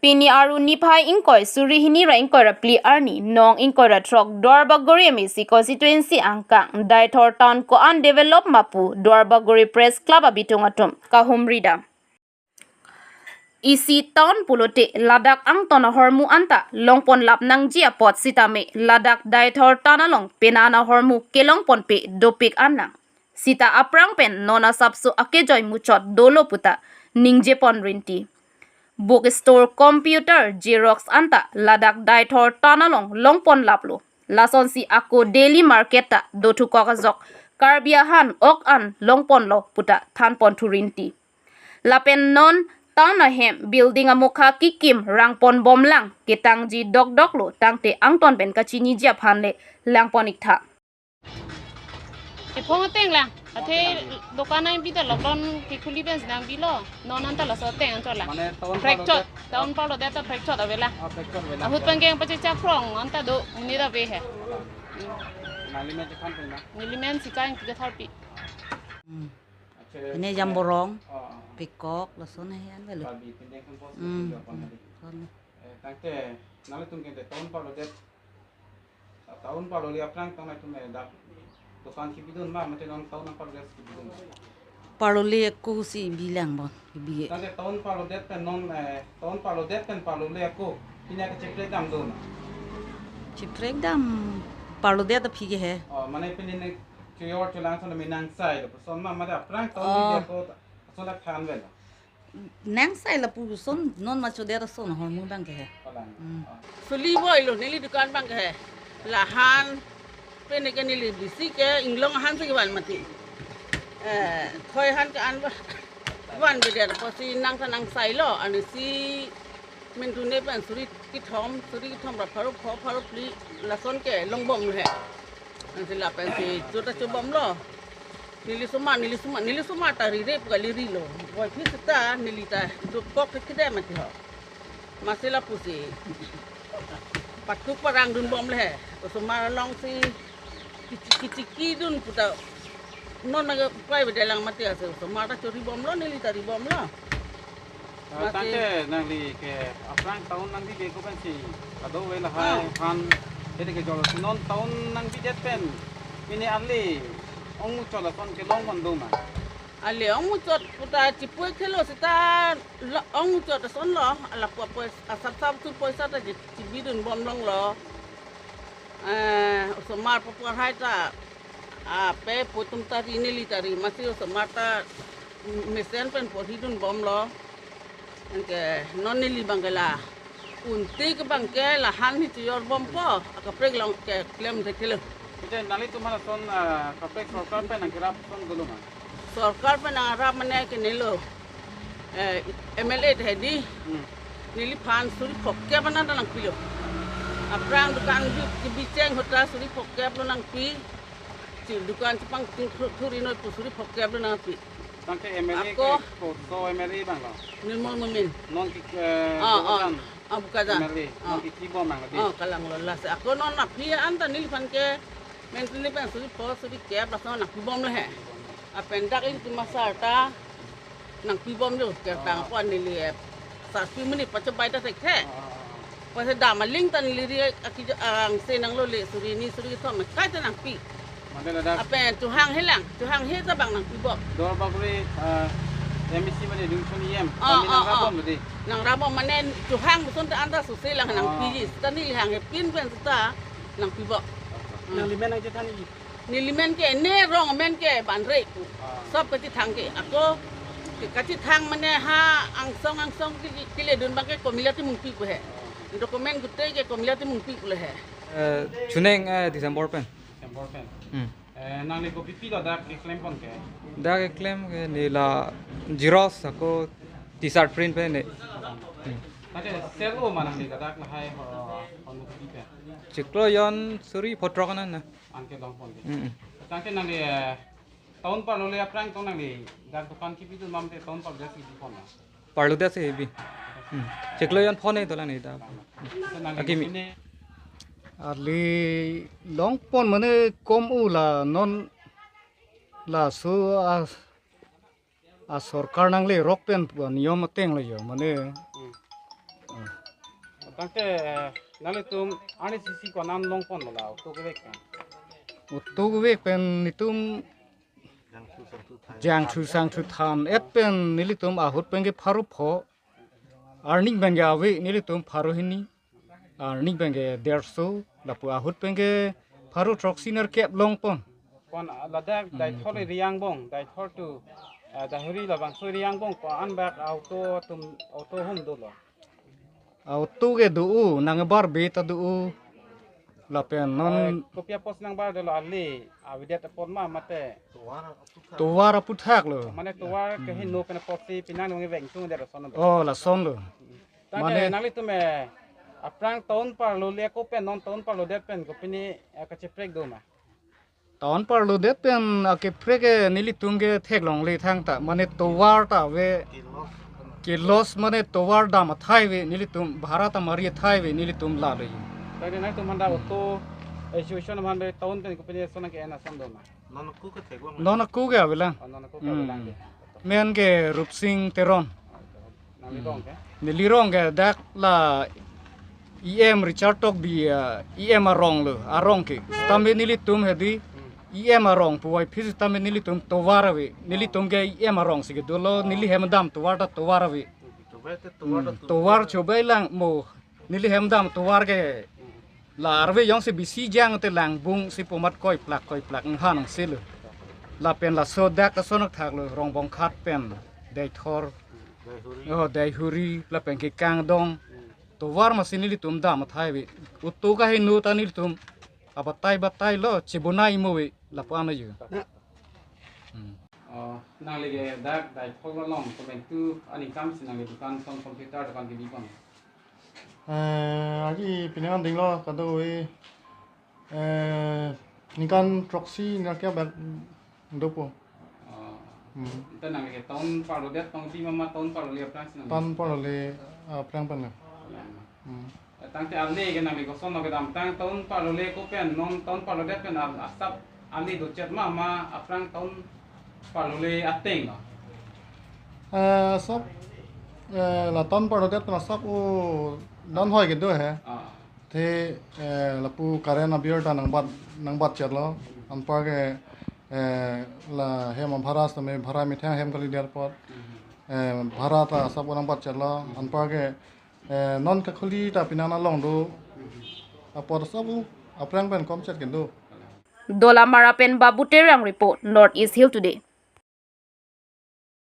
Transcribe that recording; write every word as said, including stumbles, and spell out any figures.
Pini Aru niphai ingkoi suri hini ra ingkoi ra phli arni nong ingkoi ra throk Duarbagori M A C constituency angkang Deithor town ko-an develop ma pu Duarbagori Press Club abitung atum kahumri dam. Isi town pulote ladak angton ahormu anta longpon lap nangji apot sitame ladak Deithor town along penan ahormu kelongponpe dopik anang. Sita aphrang pen non asapso akejoi muchot dolo puta ningjepon rinti. Bookstore, computer, Xerox anta ladak Deithor town along longpon laplo. Lasonsi ako daily market ta dothukok ajok Karbi ahan ok an longponlo puta thanpon thurinti. Lapen non town ahem building amokha kikim rangpon bomlang ketangji dokdoklo tangte angton pen kachiniji aphan le langpon iktha. Iphong ateng lang. Athe dokan nangpi ta lockdown kekhuli pen si nangpilo. Non anta laso ateng anchot lang. Mane town parlo det. Town parlo det ta prekchot avela. Ah, prekchot avela. Ahut pen keng pache chakrong anta do unit ave he. Nangli men chephan pen na. Neli men si kain kika tharpi. Hmm. Acha, ini eh, jamborong, oh, oh. Pikok, lason he an velo. Karbi pindeng kan bos. Hmm. Pindeng kan hmm, tadi. Son. Eh, tangte, nanglitum kente town parlo det. Town parlo le aphrang tang nangtum, eh, dak dokan kibidun ma, mate non town nang parlo det kibidun. Parlo le ako si bilang bon, bi. Tangte town parlo det pen non, eh, town parlo det pen parlo le ako. Pini ke cheprek dam do na. Cheprek dam parlo det aphi ke he. Oh, mane pini ne chuyor chulang son mi nangsai lo. Son ma mate aphrang town oh, bi de ko son dak than vel. Nangsai lapuson non ma chodet ason ahormu abang ke he. Palang. Hmm. Ah. Suli boilo neli dukan abang ke he. Lahan pen ke neli bisi ke inglong ahan si van mati. Eh, thoi ahan ke an ba. Van bidar posi nang ta nangsailo ansi mintune pen suri kethom, suri kethom ra pharo pho, pharo phli lason ke longbom he. Ansi lapen si chota chobomlo. Neli osomar, neli osomar, neli osomar ta rire pu kali rilo. Boy phi seta neli ta dokok ke kede mati ho. Masi lapusi pathuk parang dunbom le he. Osomar alongsi kichi- kichiki dun puta non nang pai bedelang mati ase. Osomar ta choribomlo, neli ta ribomlo. Ah, masi tangte nangli ke aphrang town nangbibe ko pensi kadokave lahai ah, han hede ke jolo non town nangbidet pen mini ali ongmuchot lason kelongpon do ma? Ali ongmuchot puta chipui khelo seta lo- ongmuchot asonlo, ala pu pois- asap sap tu poisa ta chi- chibidunbom longlo. Eh, osomar papu arhai ta ape pu atum ta ri, neli ta ri, masi osomar ta mesen pen porhidunbomlo. Anke non neli abang ke la unti ke abang ke lahan hi chuyor bompo, akaprek long ke klem thekthe lo. Ite nanglitum halason, ah, kaprek sorkar pen nangkerap ason dolo ma? Sorkar pen nangrap mane ke nelo. Eh, M L A te hedi. Hmm. Neliphan suri phokep anan ta nangpilo. Aphrang dukan bi- kebicheng ahut ta suri phokep lo nangpi. Chi dukan chepangthur- thur- thuri noi pu suri phokep lo nangpi. Tangte M L A ako ke koso M L A abang lo? Nirmal Momin. Non ke, eh, ah, ah, Bokajan. Ah, Bokajan. M L A. Ah. Non ke kibom nang tadi. Ah, kalanglo lasi. Ako non aphi anta neliphan ke mintune pen suri pho suri kep lason nangpibom le he. Apen dak ilitum asar ta nangpibom jo kertang ah, ako neli, eh, sarpi muni pachabai ta thekthe. Ah. Pase dam aling ta neli ri aki angse nanglo le suri ni suri kethom kai ta nangpi. Mane ladak. Apen chuhang helang, chuhang he ta abang nangpibom. Duarbagori, ah, M A C mane Dungchon E M. Ah, kami ah, nangrabom ah. Tadi. Nangrabom mane chuhang buson ta anta suse lang ah, nangpiji. Seta neli hang hepin pen seta nangpibom. Nangli men nangchethan ji. Neli men ke ne rong men ke banre pu. Ah. Sop kachethang ke ako ke kachethang mane ha angsong angsong ke- keledun abang ke Komila Timungpi pu he. Ah. Document gute ke Komila Timungpi pu le he. Eh, chuneng, eh, December pen. December pen. Hmm. Eh, nangli kopi pi lo dak keklempon ke? Dak keklem ke neli la Xerox ako T-shirt print pen ne. Hmm. Tangte sel-o ma nangli dak lahai ho- hormu kopi pen? Chiklo jon suri pho throk anan na. Anke longpon ke. Mm-mm. Tangte nangli, eh, town parlo le aphrang tong nangli dak dokan kibidun ma mate town parlo le si bipon na? Parlo det si bi. Hmm. Chiklo jon pho ne dolang ne ta. Tangte nangli akimi. Sine ali longpon mane kom-o la non laso a- a sorkar nanglerok pen pu aniyom ateng lo jo mane. Hmm. Hmm. Tangte, eh, nanglitum arni sisi ko-an longponlo la auto kevek pen? Auto kevek pen netum jangthu sangthu than-et pen nelitum ahut pen ke pharo pho, arni pen ke ave nelitum pharo hini, arni pen ke derso, lapu ahut pen ke pharo throksi nerkep longpon. Kon, ah, ladak Deithor area angbong, Deithor to, eh, Deihori labangso area angbong ko-an bak auto atum, auto hum dolo? Auto ke do-o, nangbar be ta do-o. Lapen non, eh, kopi apot nangbar dolo, ale avedet apot ma mate? Tovar aputhak lo. Mane tovar kehingno pen apotsi penang nangveng sungdet ason lo. Oh, lason lo. Tangte mane nanglitum, eh, aphrang town parlo le ako pen non town parlodet pen kopine, eh, kacheprek do ma? Town parlodet pen akeprek ke nelitum ke theklongle thangta, mane tovar ta ave, ke-loss mane tovar dam athai ave nelitum, bhara ta mari athai ave nelitum lalo. Tangte nangtum aphan ta auto, eh, association aphan ta town pen kopine ason nangke-en ason do ma? Non ako ke theklong. Non ako ke avelang. Oh, non ako ke avelang de. Men ke Rupsing Teron. Nangli rong ke? Neli rong ke dak la E M Richard Tokbi, ah, E M arong lo, arong ke. Sitame nelitum hedi, hmm, E M arong puvoiphit sitame nelitum tovar ave. Nelitum ke E M arongsi kedo lo, neli hem dam tovar ta tovar ave. Tovar te tovar ta, hmm, tovar chobai lang mo. Neli hem dam tovar ke la arve jongsi bisi jang te langbung si pomat koiplak koiplak nghan si lo. Lapen laso dak ason thaklo, Rongbongkhat pen Deithor, Deihori. Oh, Deihori lapen ke Kangdong. Tovar masi nelitum dam athai ave. Auto kehingno ta nelitum abatai batai lo, chibonai mo ave lapu-an ayu. Hmm. Oh, nangli ke dak Deithor along komantu aningkan si nangli dukan son, computer dukan kebi pon? Eh, aji penang dinglo kado-e, eh, ningkan throksi nerkep bak dopo. Oh. Hmm. Ante nangli ke town parlodet tong di mama town parlole aphrang si nangli? Town parlole, ah, aphrang pen lo. Ya. Hmm. Tangte ale ke nangli kosonlo kedamtang town parlole ako pen non town parlodet pen al-, asap ale dochet ma, ma aphrang town parlole ateng lo? Eh, asap, eh, la town parlodet pen asap o non hoi kedo he. Ah. Te, eh, lapu current abill ta nangbat, nangbatchetlo. Anparke, eh, la hem abhara sitame bhara methang hem kalidet apot. Hmm. Eh, bhara ta asap o nangbatchetlo. Anparke, eh, non kakhuli ta penang along do. Apot asap o aphrang pen komchet kedo. Dolamara pen Babu Terang report, North East Hill Today.